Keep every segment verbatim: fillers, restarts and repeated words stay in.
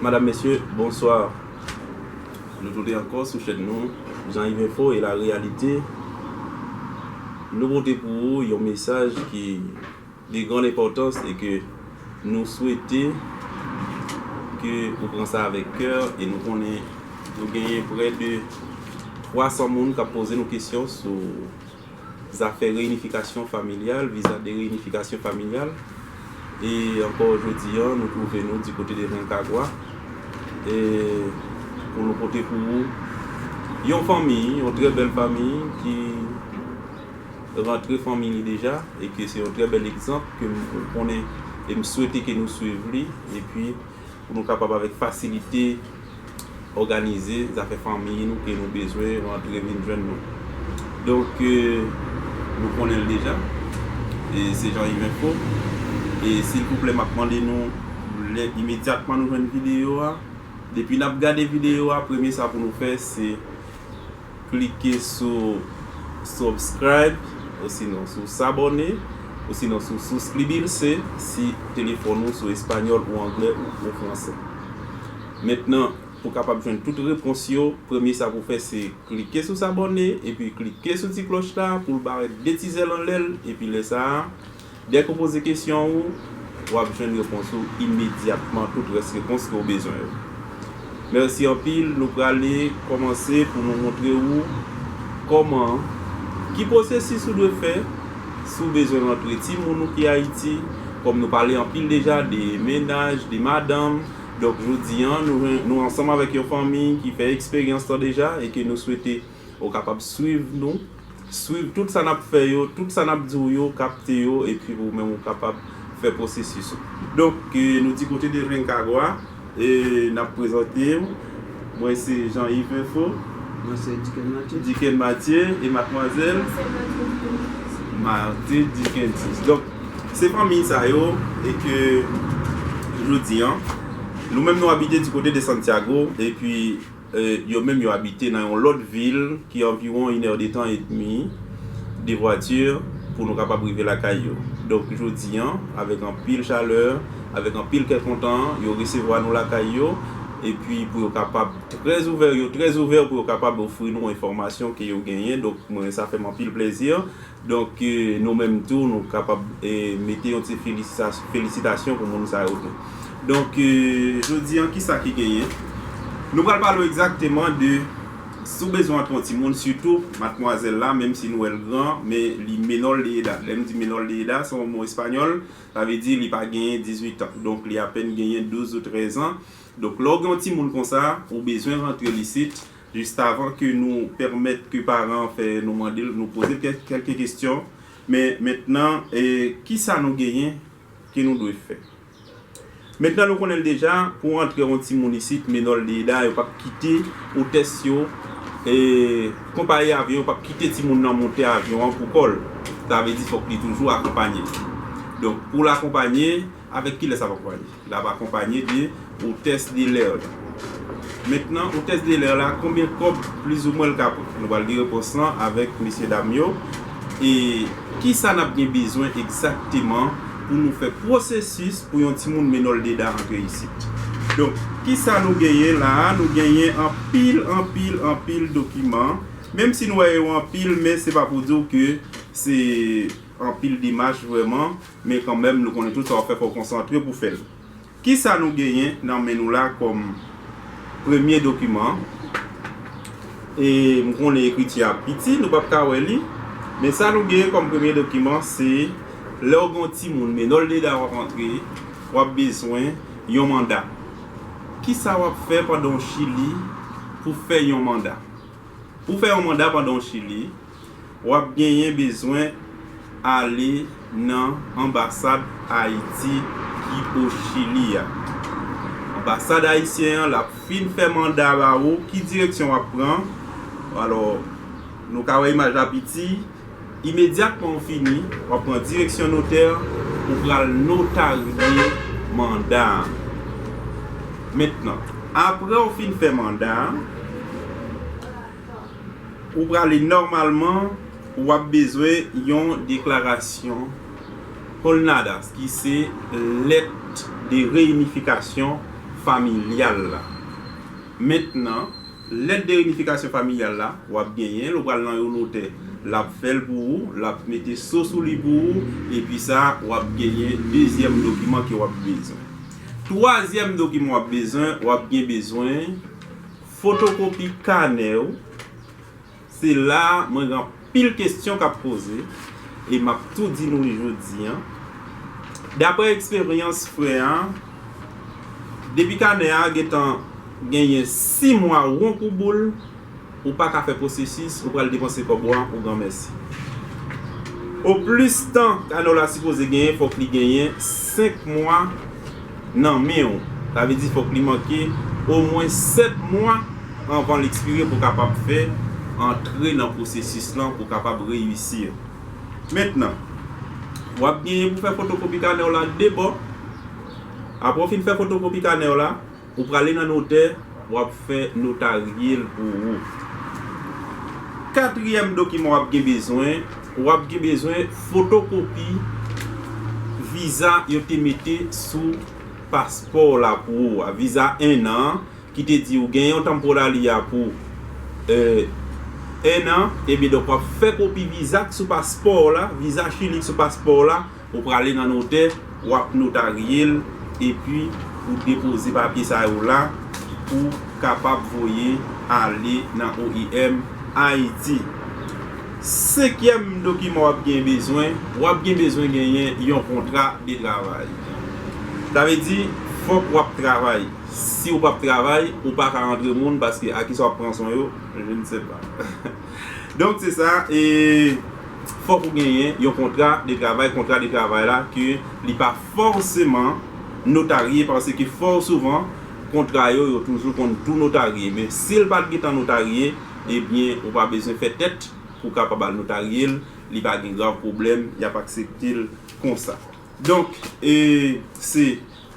Madam, mesye, bonswa. Nou tounen ankò sou chèn nou, Jean Yves Info et la réalité. Nou pote pou ou yon mesaj ki de grande importance e ke nou swete ke ou pran sa avèk kè e nou konnen nou genyen prè de twa san moun k ap poze nou kesyon sou zafè reyinifikasyon familyal, viza de reyinifikasyon familyal. E ankò jodi a, nou twouve nou di kote de Rancagua e pou nou pote pou ou yon fanmi, yon trè bèl fanmi ki rantre fanmi li deja e ke se yon trè bèl egzanp ke m konnen e m swete ke nou swiv li epi pou nou kapab avèk fasilite òganize zafè fanmi nou ke nou bezwen rantre vin jwenn nou. Donk, e, nou konnen l deja. E se Jean Yves Info. E silvouplè, m ap mande nou, lè imedyatman nou jwenn videyo a, depi n ap gade videyo a, premye sa pou nou fè, se klike sou subscribe, osinon sou s'abonner, osinon sou suscribirse si telefòn ou sou espanyòl ou anglè ou, ou fransè. Mentnan, pou kapab jwenn tout repons yo, premye sa pou fè se klike sou s'abonner epi klike sou ti klòch la pou l parèt de ti zèl anlè l epi lè sa a, dèk ou poze kesyon ou, w ap jwenn repons ou imedyatman, tout rès repons ke w bezwen yo. Mèsi anpil, nou prale kòmanse pou nou montre ou kòman, ki pwosesis ou dwe fè si w bezwen rantre timoun ou ki Ayiti, kòm nou pale anpil deja de mennaj, de madanm. Donk, jodi a, nou, nou ansanm avèk yon fanmi ki fè eksperyans lan deja e ke nou swete ou kapab swiv nou, swiv tout sa n ap fè yo, tout sa n ap di w yo, kapte yo, epi ou menm ou kapab fè pwosesis ou. Donk, e, nou di kote de Rancagua, e n ap prezante w. Mwen se Jean Yves Info. Mwen se Dicken Mathieu. Dicken Mathieu e madmwazèl Mwen se Martine Dickens. Martine Dickens. Donk, se fanmi sa yo, e ke jodi a, nou menm nou abite di kote de Santiago, epi e, yo menm yo abite nan yon lòt vil ki anviwon inèdtan edmi de vwati pou nou kapab rive lakay yo. Donk, jodi a, avèk anpil chalè, avèk anpil kè kontan, yo resevwa nou lakay yo, epi pou yo kapab trè ouvè, yo trè ouvè pou yo kapab ofri nou enfòmasyon ke yo genyen. Donk, mwen, sa fè m anpil plezi. Donk, e, nou menm tou, nou kapab, e, mete yon ti felisita-, felisitasyon pou moun sa yo tou. Donk, e, jodi a, kisa ki genyen? Nou pral pale w egzakteman de si w bezwen antre yon timoun, sitou madmwazèl la, menm si nou wè l gran, men li menor de edad. Lè nou di menor de edad, se yon mo espanyòl, sa vle di li pa genyen dizuit an. Donk, li apèn genyen douz ou trèz an. Donk, lè w gen yon timoun konsa, ou bezwen rantre l isit, jis avan ke nou pèmèt ke paran an fè, nou mande l, nou poze l kèk, kèlke kesyon. Men mentnan, e, kisa nou genyen ke nou dwe fè? Mentnan, nou konnen l deja, pou antre yon timoun isit, menor de edad, yo p ap kite otès yo, e, konpayi avyon, yo p ap kite timoun nan monte avyon an pou kò l. Sa vle di, fòk li toujou akonpanye. Donk, pou l akonpanye, avèk kilès l ap akonpanye? L ap akonpanye de otès de lè la. Mentnan, otès de lè la, konbyen kòb plizoumwen l ka pran? Nou pral gen repons lan avèk mesye dam yo. E kisa n ap gen bezwen egzakteman pou nou fè pwosesis pou yon timoun menor de edad antre isit? Donk, kisa nou genyen la a? Nou genyen anpil, anpil, anpil dokiman. Menm si nou wè yo anpil, men se pa pou di w ke se anpil demach vrèman, men kanmenm, nou konnen tout sa w ap fè, fò w konsantre pou fè l. Kisa nou genyen nan men nou la kòm premye dokiman? E m konnen ekriti a piti, nou p ap ka wè li. Men sa nou genyen kòm premye dokiman, se lè w gen yon timoun menor de edad w ap antre, w ap bezwen yon manda. Kisa w ap fè pandan w Chili pou fè yon manda? Pou fè yon manda pandan w Chili, w ap genyen bezwen ale nan anbasad Ayiti ki o Chili a. Anbasad ayisyen an, l ap fin fè manda ba ou, ki direksyon w ap pran? Alò, nou ka wè imaj la piti. Imedyatman w fini, w ap pran direksyon notè, ou pral notarye manda a. Mentnan, apre w fin fè manda a, ou prale nòmalman, w ap bezwen yon deklarasyon Holnadas, ki se lèt de reyinifikasyon familyal la. Mentnan, lèt de reyinifikasyon familyal la, w ap genyen l, ou pral nan yon notè, l ap fè l pou ou, l ap mete so sou li pou ou, epi sa, w ap genyen dezyèm dokiman ke w ap bezwen. Twazyèm dokiman w ap bezwen, w ap gen bezwen fotokopi kanè w. Se la mwen gen anpil kesyon k ap poze, e m ap tou di nou li jodi an. Daprè eksperyans frè an, depi kanè a gentan genyen sis mwa won kou boul, ou pa ka fè pwosesis, ou pral depanse kòb ou a, ou granmèsi. Oplis tan kanè w la sipoze genyen, fòk li genyen senk mwa nan men w. Sa vle di fòk li manke omwen sèt mwa anvan l ekspire pou w kapab fè antre nan pwosesis lan, pou w kapab reyisi. Mentnan, w ap genyen pou fè fotokopi kanè w la de bò. Apre w fin fè fotokopi kanè w la, ou prale nan notè, w ap fè notarye l pou ou. Katriyèm dokiman w ap gen bezwen, w ap gen bezwen fotokopi viza yo te mete sou paspò w la pou ou a, viza en an, ki te di ou gen yon temporary a pou, e, en an, ebyen, donk, w ap fè kopi viza k sou paspò w la, viza Chili k sou paspò w la, ou prale nan notè, w ap notarye l, epi ou depoze papye sa yo la pou kapab voye ale nan O I M Ayiti. Senkyèm dokiman w ap gen bezwen, w ap gen bezwen genyen yon kontra de travay. Sa vle di, fòk w ap travay. Si w p ap travay, ou pa ka rantre moun, paske a kisa w ap pran swen yo, je ne sais pas. Donk, se sa, e fòk ou genyen yon kontra de travay, kontra de travay la, ke li pa fòseman notarye, paske fò souvan, kontra yo, yo toujou konn tou notarye. Men si l pa t gentan notarye, ebyen, ou pa bezwen fè tèt pou w kapab al notarye l, li pa gen grav pwoblèm, y ap aksepte l konsa. Donk, e, se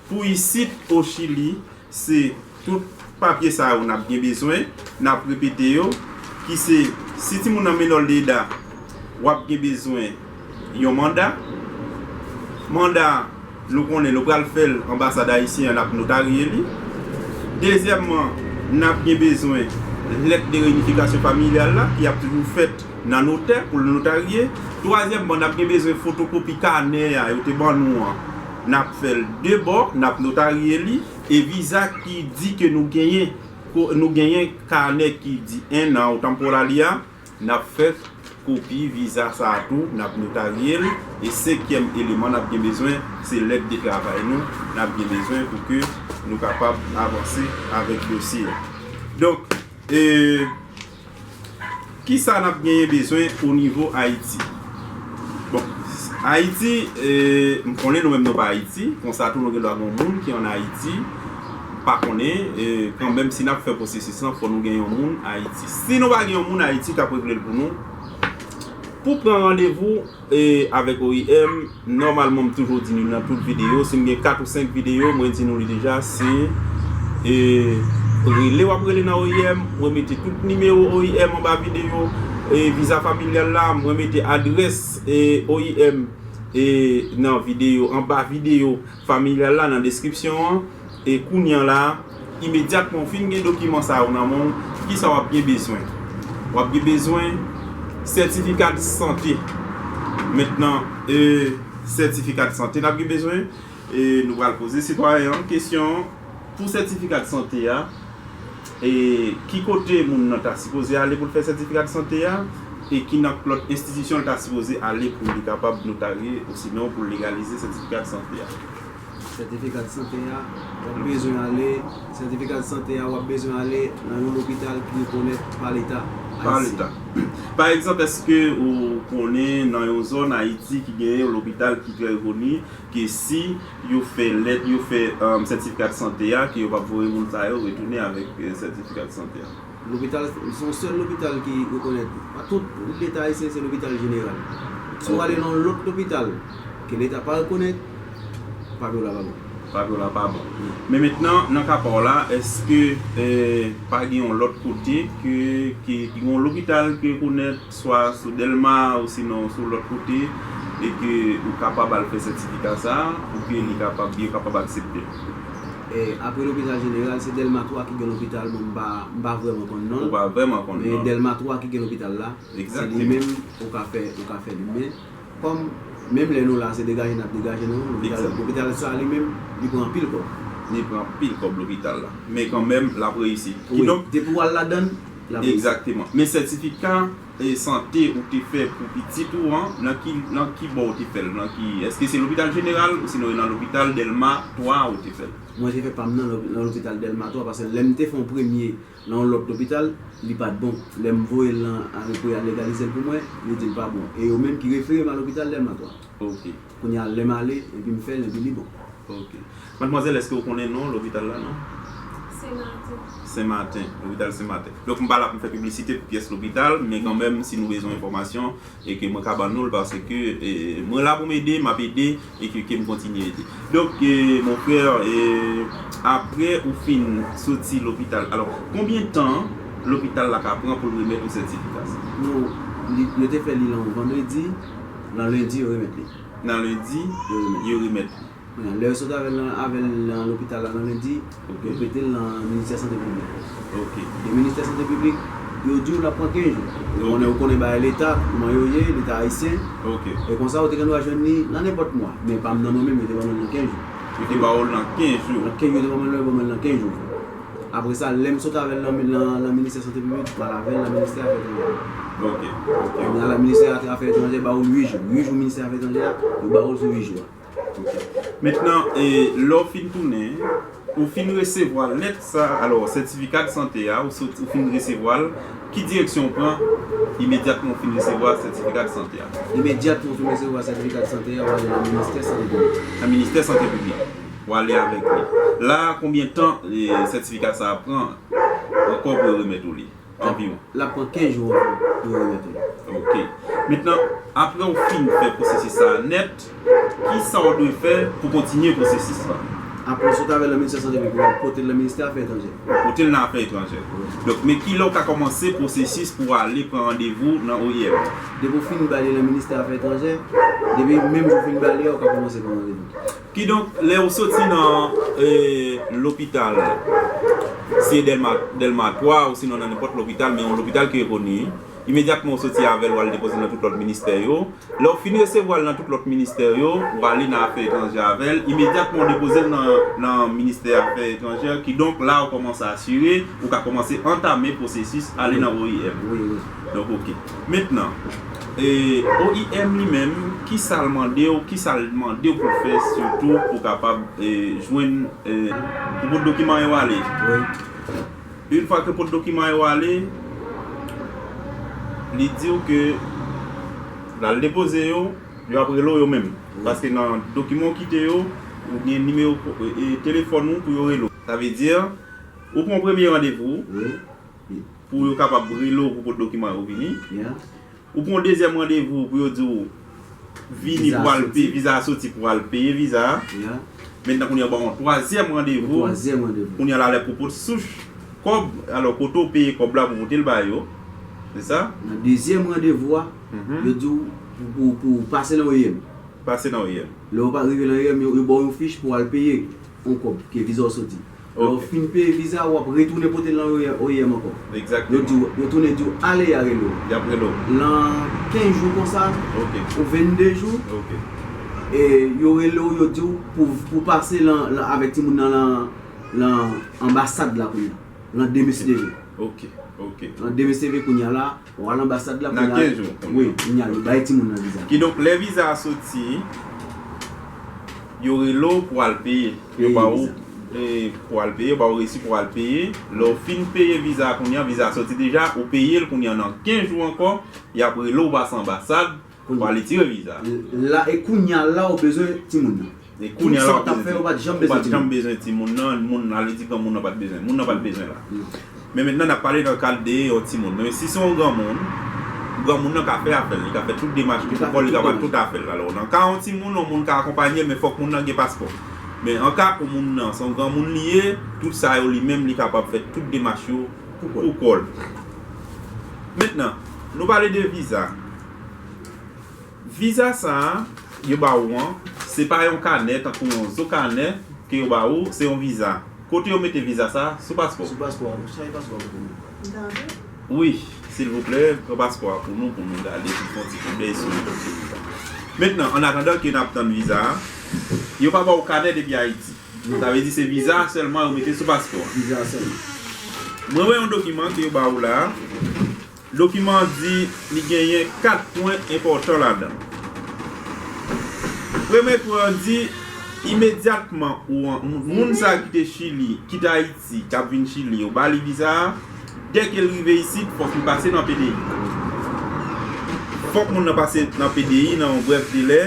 pou isit o Chili, se tout papye sa yo n ap gen bezwen, n ap repete yo, ki se, si timoun nan menor de edad, w ap gen bezwen yon manda. Manda, nou konnen nou pral fè l anbasad ayisyen an, n ap notarye li. Dezyèmman, n ap gen bezwen lèt de reyinifikasyon familyal la, ki ap toujou fèt nan notè pou l notarye. Twazyèmman, n ap gen bezwen fotokopi kanè a yo te ban nou an. N ap fè l de bò, n ap notarye li. E viza ki di ke nou genyen, ko-, nou genyen kanè ki di en an ou temporary a, n ap fè kopi viza sa a tou, n ap notarye l. E senkyèm eleman n ap gen bezwen, se lèt de travay nou, n ap gen bezwen pou ke nou kapab avanse avèk dosye a. Donk, e, kisa n ap genyen bezwen o nivo Ayiti? Bon, Ayiti, e, m konnen nou menm nou pa Ayiti, konsa tou nou gen dwa gen yon moun ki ann Ayiti, m pa konnen, e, kanmenm si n ap fè pwosesis lan, fò nou gen yon moun Ayiti. Si nou pa gen yon moun Ayiti k ap regle l pou nou, pou pran randevou, e, avèk O I M, nòmalman, m toujou di nou nan tout videyo, si m gen kat ou senk videyo, mwen di nou li deja, se, e, rele w ap rele nan O I M, mwen mete tout nimewo O I M anba videyo, e, viza familyal la, mwen mete adrès, e, O I M, e, nan videyo, anba videyo familyal la, nan deskripsyon an. E kounye a la, imedyatman w fin gen dokiman sa yo nan men w, kisa w ap gen bezwen? W ap gen bezwen sètifika de sante. Mentnan, e, sètifika de sante n ap gen bezwen, e nou pral poze sitwayen an kesyon, pou sètifika de sante a, e ki kote moun nan ta sipoze ale pou l fè sètifika de sante a, e ki nan lòt enstitisyon l ta sipoze ale pou li kapab notarye, osinon pou l legalize sètifika de sante a. Sètifika de sante a, w ap bezwen ale, sètifika de sante a, w ap bezwen ale nan yon lopital ki rekonèt pa Leta ayisyen. Pa Leta. Pa egzanp, èske ou konnen nan yon zòn Ayiti ki gen yon lopital ki trè rekoni, ke si yo fè lèt, yo fè, um, sètifika de sante a, ke yo p ap voye moun sa yo retounen avèk, eh, sètifika de sante a? Lopital, se yon sèl lopital ki rekonèt. Pa tout Leta ayisyen, se lopital jeneral. Si w ale nan yon lòt lopital, ke Leta pa rekonèt, papye w la pa bon. Papye w la pa bon. Men mentnan, nan ka pa w la, èske, eh, pa gen yon lòt kote ke, ke, ke gen yon lopital ki rekonèt, swa sou Dèlma, osinon sou lòt kote, e ke ou kapab al fè sètifika sa a, pou ke li kapab, yo kapab aksepte l? E, apre lopital jeneral, se Dèlma twa ki gen lopital, bon, m pa, m pa vrèman konn non l. Ou pa vrèman konn non. Men Dèlma twa ki gen lopital la, se li menm ou ka fè, ou ka fè li. Men, kòm, menm lè nou la, se degaje n ap degaje nou, lopital, lopital sa li menm, li pran anpil kòb. Li pran anpil kòb lopital la. Men kanmenm, l ap reyisi. Wi, depi w al ladan l, l ap reyisi. Egzakteman. Men sètifika e sante ou te fè pou pitit ou an, nan ki, nan ki bò ou te fè l? Nan ki, èske se lopital jeneral, osinon nan lopital Dèlma twa ou te fè l? Mwen te fè pa m nan lòp-, nan lopital Dèlma twa, paske lè m te fè yon premye nan yon lòt lopital, li pa t bon. Lè m voye l nan, pou y al legalize l pou mwen, yo di l pa bon. E yo menm ki refere m a lopital Dèlma twa. Ok. Kounye a, lè m ale, epi m fè l, epi li bon. Ok. Madmwazèl, èske w konnen non lopital la, non? Sen Maten. Sen Maten, lopital Sen Maten. Donk, m pa la pou m fè piblisite pou pyès lopital, men kanmenm, si nou bezwen enfòmasyon, e ke mwen ka ban nou l, paske, e, mwen la pou m ede, m ap ede, e ke, ke m kontinye ede. Donk, e, mon frè, e, apre ou fin soti lopital, alò, konbyen tan lopital la ka pran pou l remèt ou sètifika sa? Non, li, yo te fè li nan yon vandredi, nan lendi, yo remèt li. Nan lendi, yo remèt li. Lè yo sot avè l nan, avè l nan lopital la nan lendi, yo prete l nan ministè sante piblik. Ok. E ministè sante piblik, yo di w l ap pran kenz jou. Ou konnen, ou konnen bagay leta, kòman yo ye, leta ayisyen. Ok. E konsa, ou te gen dwa jwenn li nan nenpòt mwa. Men pa m nan mwen menm, yo te ban mwen l nan kenz jou. Yo te ba w l nan kenz jou? Nan kenz jou, yo te ban mwen l, yo ban mwen l nan kenz jou. Apre sa, lè m sot avè l nan, nan, nan ministè sante piblik, m al avè l nan ministè afè etranjè. Ok, ok. Kounye a la, ministè afè etranjè ba w uit jou. Uit jou ministè afè etranjè a, yo ba w l sou uit jou a. Ok. Mentnan, e, lè w fin tounen, ou fin resevwa lèt sa, alò, sètifika de sante a, ou sot, ou fin resevwa l, ki direksyon w pran imedyatman w fin resevwa sètifika de sante a? Imedyatman w fin resevwa sètifika de sante a, w ale nan ministè sante piblik. Nan ministè sante piblik. W ale avèk li. La, konbyen tan, e, sètifika sa a pran ankò pou yo remèt ou li? Anviwon. L ap pran kenz jou ankò pou yo remèt ou li. Ok. Mentnan, apre w fin fè pwosesis sa a nèt, ki sa w dwe fè pou kontinye pwosesis la? Apre w sot avè l nan ministè sante piblik, w ap pote l nan ministè afè etranjè. Pote l nan afè etranjè. Wi. Donk, men kilè w ka kòmanse pwosesis pou w ale pran randevou nan O I M? Depi w fin ba li nan ministè afè etranjè, depi menm jou w fin ba li a, ou ka kòmanse pran randevou. Kidonk, lè w soti nan, e, lopital, si e Dèlma, Dèlma twa, osinon nan nenpòt lopital, men yon lopital ki rekoni, imedyatman w soti avè l, w al depoze l nan tout lòt ministè yo. Lè w fin resevwa l nan tout lòt ministè yo, w ale nan afè etranjè avè l, imedyatman w depoze l nan, nan ministè afè etranjè, kidonk la w kòmanse asire, ou ka kòmanse antame pwosesis ale nan O I M. Wi, wi. Donk, ok. Mentnan, e, O I M li menm, ki sa l mande w, ki sa l mande w pou fè sitou pou kapab, e, jwenn, e, pou pot dokiman yo ale? Wi. Yon fwa ke pot dokiman yo ale, li di w ke l al depoze yo, yo ap rele w yo menm. Wi. Paske nan dokiman w kite yo, ou gen nimewo, e, e, telefòn ou pou yo rele w. Sa vle di, ou pran premye randevou, wi, pou yo kapab rele w pou pot dokiman yo vini. Ya. Ou pran yon dezyèm randevou pou yo di w vini pou al peye viza a, soti pou al peye viza a. Ya. Mentnan kounye a, ba w yon twazyèm randevou. Yon twazyèm randevou. Kounye a la, lè pou pot souch kòb, alò kote w peye kòb la pou pote l ba yo. Se sa? Nan dezyèm randevou a, yo di w pou, pou, pou pase nan O I M. Pase nan O I M. Lè w pa rive nan O I M, yo, yo ba w yon fich pou w al peye yon kòb, ke viza w soti. Lè w fin peye viza, w ap retounen pote l nan O I M ankò. Egzakteman. Yo di w, yo tounen di w, ale, y a rele w. Y ap rele w. Nan kenz jou konsa, ok, ou vennde jou, ok, e yo rele w, yo di w pou, pou pase lan, lan, avèk timoun nan lan, lan anbasad la kounye a. Lan D M S T V. Ok, ok. Lan D M S T V kounye a la, w al anbasad la, kounye a. Nan kenz jou. Wi, kounye a, yo bay timoun nan viza. Kidonk, lè viza a soti, yo rele w pou al peye. Yo ba w, e, pou al peye, yo ba w resi pou al peye. Lè w fin peye viza a kounye a, viza a soti deja, ou peye l kounye a nan kenz jou ankò, y ap rele w pase anbasad pou al retire viza. L-, la, e kounye a la, ou bezwen timoun nan. E kounye a la, w ap bezwen timoun. Tout sa w t ap fè, ou pa t janm bezwen timoun. Ou pa t janm bezwen timoun nan, moun nan, ale di granmoun nan pa t bezwen. Moun nan pa t bezwen la. Mm. Men mentnan, n ap pale nan kad de yon timoun. Men si se yon granmoun, granmoun nan ka fè afè l, li ka fè tout demach li pou kò l, li ka fè tout afè l. Alò, nan ka yon timoun, yon moun ka akonpanye l, men fòk moun nan gen paspò. Men an ka pou moun nan, se yon granmoun li ye, tout sa yo li menm, li kapab fè tout demach yo pou kò l. Mentnan, nou pale de viza. Viza sa a, yo ba ou an, se pa yon kanè, tankou yon zo kanè, ke yo ba ou, se yon viza. Kote yo mete viza sa? Sou paspò. Sou paspò a, wi. Chaje paspò a pou nou. Wi, silvouplè, pran paspò a pou nou, pou nou gade, pou fè yon ti koudèy sou li. Mentnan, an atandan ke n ap tann viza a, yo pa ba w kanè depi Ayiti. Sa vle di se viza sèlman yo mete sou paspò a. Viza sèlman. Mwen wè yon dokiman ke yo ba ou la. Dokiman an di li genyen kat pwen enpòtan ladan. Premye pwen an di, imedyatman ou an, moun sa ki te Chili, ki te Ayiti, k ap vin Chili, yo ba li viza a, dèke l rive isit, fòk li pase nan P D I. Fòk moun nan pase nan P D I nan yon brèf delè,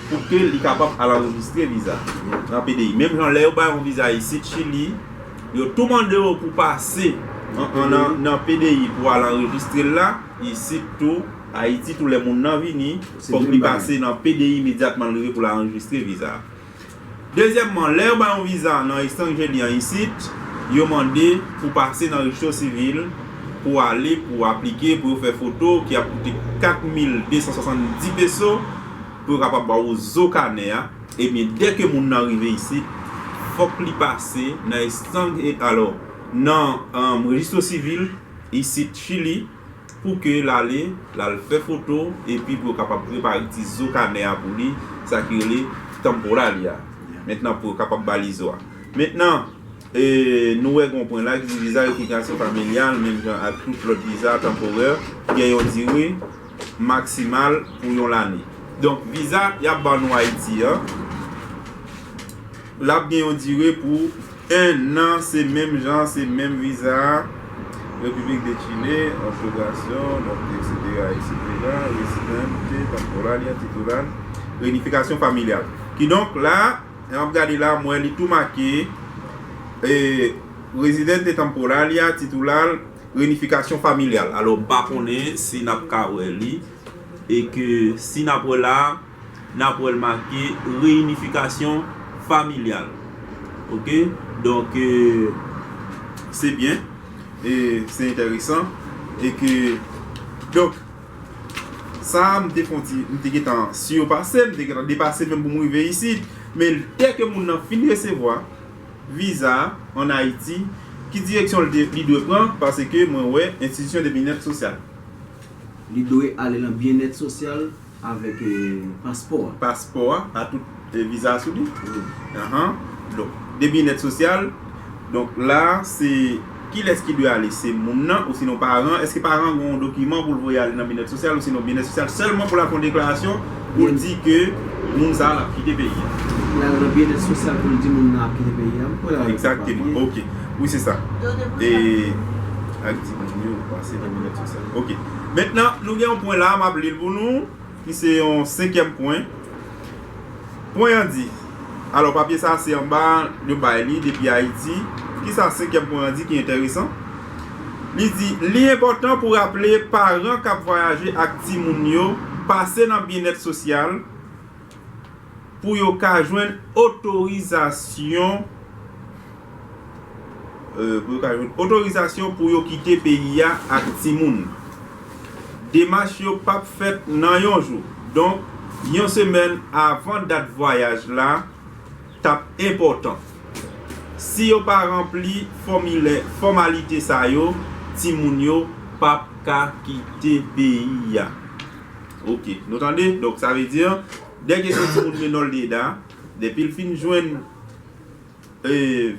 pou ke li kapab al anrejistre viza nan P D I. Menm jan lè yo bay yon viza isit Chili, yo tou mande w pou pase an, an, nan, nan P D I pou al anrejistre l la, isit tou, Ayiti tou lè moun nan vini, fòk li pase nan P D I imedyatman l rive pou l al anrejistre viza. Dezyèmman, lè yo bay yon viza nan estranje li an isit, yo mande pou pase nan rejistro sivil, pou ale, pou aplike, pou yo fè foto ki ap koute kat mil de san swasanndis peso, pou yo kapab ba w zo kanè a. Ebyen, dèke moun nan rive isit, fòk li pase nan estranje, alò, nan, um, rejistro sivil, isit Chili, pou ke l ale, l al fè foto, epi pou yo kapab prepare ti zo kanè a pou li, sa ki rele temporalidad. Mentnan, pou yo kapab ba li zo a. Mentnan, e, nou wè gen yon pwen la ki di viza rekonsilyasyon familyal, menm jan ak tout lòt viza tanporè, gen yon dire maksimal pou yon lane. Donk, viza y ap ban nou Ayiti an, l ap gen yon dire pou en an, se menm jan, se menm viza a, Repiblik de Chile, entègrasyon, donk, et cetera, et cetera, residente temporaria titular, reunificación familiar. Kidonk, la, lè m ap gade la, m wè li tou make, e, residente temporaria titular, reunificación familiar. Alò, m pa konnen si n ap ka wè li, e ke si n ap wè la, n ap wè l make reinifikasyon familyal. Oke? Donk, e, se byen, e se enteresan, e ke, donk, sa a, m te fè yon ti, m te gentan sipase, m te gentan depase menm pou m rive isit, men dèke moun nan fin resevwa viza a ann Ayiti, ki direksyon li de-, li dwe pran, paske mwen wè enstitisyon de byennèt sosyal. Li dwe ale nan byennèt sosyal avèk, e, paspò a. Paspò a, a tout, e, viza sou li? Wi. Ahan. Donk, de byennèt sosyal. Donk, la, se kilès ki dwe ale? Se moun nan, ou sinon paran? Èske paran gen yon dokiman pou l voye ale nan byennèt sosyal, ou sinon byennèt sosyal sèlman pou l al fè yon deklarasyon pou l di ke moun sa a l ap kite peyi a? L al nan byennèt sosyal pou l di moun nan ap kite peyi a. Egzakteman. Oke. Wi, se sa. E, ak di moun yo pase nan byennèt sosyal. Oke. Mentnan, nou gen yon pwen la, m ap li l pou nou, ki se yon senkyèm pwen. Pwen an di, alò, papye sa a se anba, yo bay li depi Ayiti. Kisa senkyèm pwen an di ki enteresan? Li di, li enpòtan pou raple paran k ap vwayaje ak timoun yo pase nan byennèt sosyal pou yo ka jwenn otorizasyon, e, pou yo ka jwenn otorizasyon pou yo kite peyi a ak timoun. Demach yo p ap fèt nan yon jou. Donk, yon semèn avan dat vwayaj la t ap enpòtan. Si yo pa ranpli fòmilè, fòmalite sa yo, timoun yo p ap ka kite peyi a. Oke, nou tande? Donk, sa vle di, dèke se yon timoun menor de edad, depi l fin jwenn, e,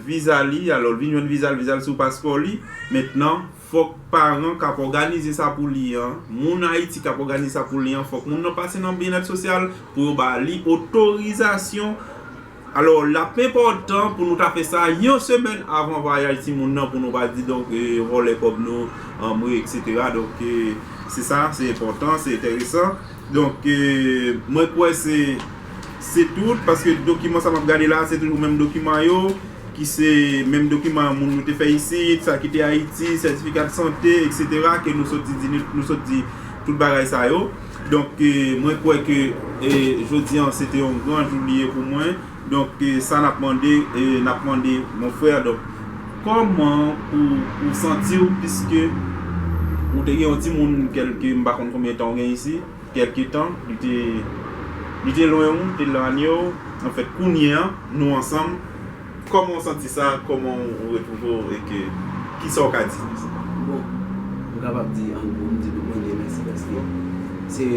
viza li, alò, l vin jwenn viza l, viza l sou paspò li, mentnan, fòk paran k ap òganize sa pou li an, moun Ayiti k ap òganize sa pou li an, fòk moun nan pase nan byennèt sosyal pou yo ba li otorizasyon. Alò, l ap enpòtan pou nou ta fè sa yon semèn avan vwayaj timoun nan, pou nou pa di, donk, e, vòlè kòb nou, anmwe, et cetera. Donk, e, se sa, se enpòtan, se enteresan. Donk, e, mwen kwè se, se tout, paske dokiman sa m ap gade la, se toujou menm dokiman yo, ki se menm dokiman moun nou te fè isit, sa ki te Ayiti, sètifika de sante, et cetera, ke nou sot di, nou, nou sot di tout bagay sa yo. Donk, e, mwen kwè ke, e, jodi an, se te yon gran jou li ye pou mwen. Donk, e, sa n ap mande, e, n ap mande, mon frè, donk, kòman ou, ou santi w, piske ou te gen yon timoun kèlke, m pa konn konbyen tan w gen isi, kèlke tan, li te, Li te lwen ou, li te lwanye w. Anfèt, kounye a, nou ansanm. Kòman w santi sa? Kòman w retwouve w? E ke, kisa w ka di nou sa? Bon, m kapab di an gwo, m di nou premye mèsi paske se,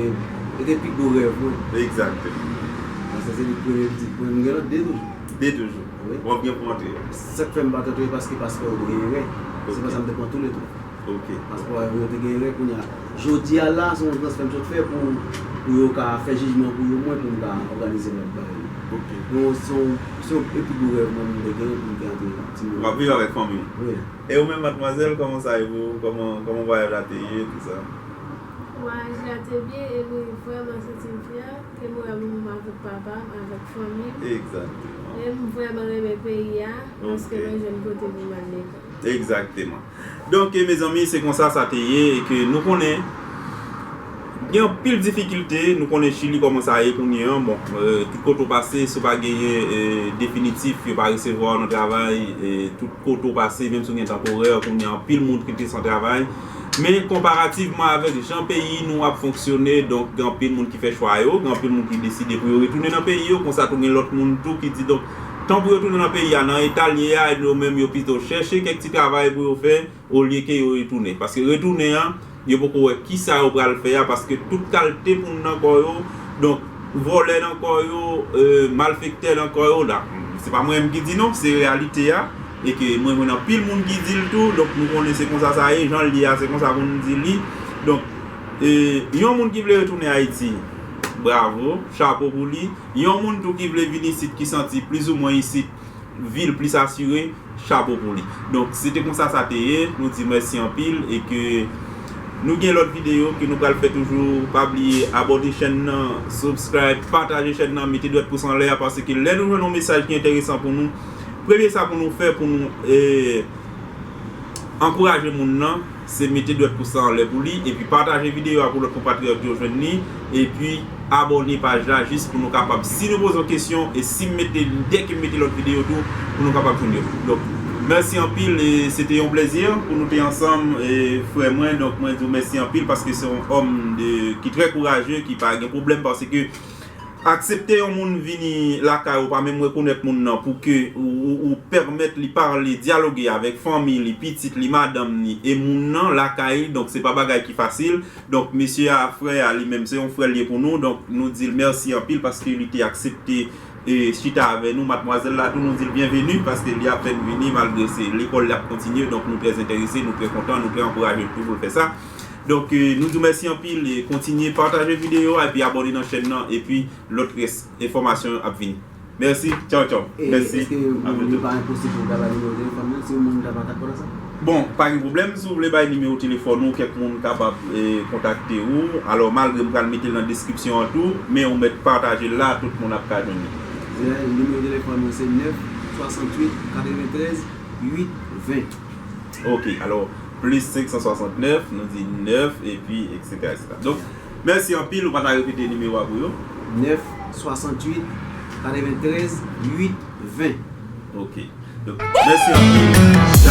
se te pi gwo rèv mwen. Egzakteman. Paske se li premye pitit mwen, m gen lòt de toujou. De toujou. Wi. W ap gen pou antre. Sa k fè m pa t antre paske paspò yo te gen erè. Se Ok. Konsa m te pran tou le twa. Ok. Paspò yo te gen erè kounye a. Jodi a la, se yon transfè m sot fè pou, pou yo ka fè jijman pou yo mwen pou m ka òganize lòt bagay. Ok. Non, se yon, se yon pi gwo rèv mwen m te gen pou m te antre timoun. W ap viv avèk fanmi w. Wi. E ou menm, madmwazèl, kòman sa ye pou ou? Kòman, kòman vwayaj la te ye, tout sa? Vwayaj la te byen, epi vrèman santi m fyè ke m wè m avèk papa m, avèk fanmi m. Egzakteman. E m vrèman renmen peyi a, paske Ok. mwen jwenn kote pou m al lekòl. Egzakteman. Donk, e, mezanmi, se konsa sa te ye, e ke nou konnen gen anpil difikilte, nou konnen Chili kòman sa ye kounye an. Bon, e, tout kote w pase, si w pa genyen, e, definitif, yo pa resevwa w nan travay, e, tout kote w pase, menm si w gen tanporè, kounye an, anpil moun ki te san travay. Men, konparativman avèk jan peyi nou ap fonksyone, donk, gen anpil moun ki fè chwa yo, gen anpil moun ki deside pou yo retounen nan peyi yo, konsa tou gen lòt moun tou ki di, donk, tan pou yo tounen nan peyi a, nan eta l ye a, yo menm yo pito chèche kèk ti travay pou yo fè, olye ke yo retounen. Paske retounen an, yo poko wè kisa yo pral fè a, paske tout kalte moun nan kò yo, donk, vòlè nan kò yo, e, malfektè nan kò yo la. Se pa mwen menm ki di non, se reyalite a. E ke mwen jwenn anpil moun ki di l tou, donk nou konnen se konsa sa ye, jan l ye a, se konsa pou nou di li. Donk, e, yon moun ki vle retounen Ayiti, bravo, chapo pou li. Yon moun tou ki vle vin isit, ki santi plizoumwen isit, vi l plis asire, chapo pou li. Donk, se te konsa sa te ye, nou di mèsi anpil e ke nou gen lòt videyo ke nou pral fè toujou. Pa bliye abòne chèn nan, subscribe, pataje chèn nan, mete dwèt pous anlè a, paske lè nou jwenn yon mesaj ki enteresan pou nou, premye sa pou nou fè pou nou, e, ankouraje moun nan, se mete dwèt pous la anlè pou li, epi pataje videyo a pou lòt konpatriyòt yo jwenn li, epi abòne paj la jis pou nou kapab, si nou poze yon kesyon, e si m mete, dèke m mete lòt videyo tou, pou nou kapab jwenn yo. Donk, mèsi anpil, e se te yon plèzi pou nou te ansanm, e frè mwen, donk mwen di w mèsi anpil paske se yon òm de, ki trè kouraje, ki pa gen pwoblèm, paske aksepte yon moun vini lakay ou, pa menm rekonèt moun nan, pou ke ou, ou, ou pèmèt li pale, dyaloge avèk fanmi li, pitit li, madanm li, e moun nan lakay li, donk se pa bagay ki fasil. Donk, mesye a, frè a, li menm, se yon frè l ye pou nou, donk nou di l mèsi anpil paske li te aksepte, e, chita avè nou. Madmwazèl la tou, nou di l byenveni paske li apèn vini, malgre se lekòl li ap kontinye, donk nou trè enterese, nou trè kontan, nou trè ankouraje l tou pou l fè sa. Donk, e, nou di w mèsi anpil, e kontinye pataje videyo a, epi abòne nan chèn nan, epi lòt rès enfòmasyon yo ap vini. Mèsi, tchaw tchaw. E Mèsi. Èske A moun byento. Yo pa enposib pou ta bay nimewo telefòn nan, si yon moun ta pa dakò nan sa? Bon, pa gen pwoblèm, si w vle bay nimewo telefòn ou, kèk moun kapab, e, kontakte ou. Alò, malgre m pral mete l nan deskripsyon an tou, men ou mèt pataje l la, tout moun ap ka jwenn li. Nimewo telefòn mwen se nèf swasanntuit katreventrèz uit ven. Ok, alò, plis senk san swasantnèf, nou di nèf, epi, etsetera, etsetera. Donk, mèsi anpil, ou pa ta repete nimewo a pou yo? Nèf swasanntuit katreventrèz uit ven. Ok. Donk, mèsi anpil.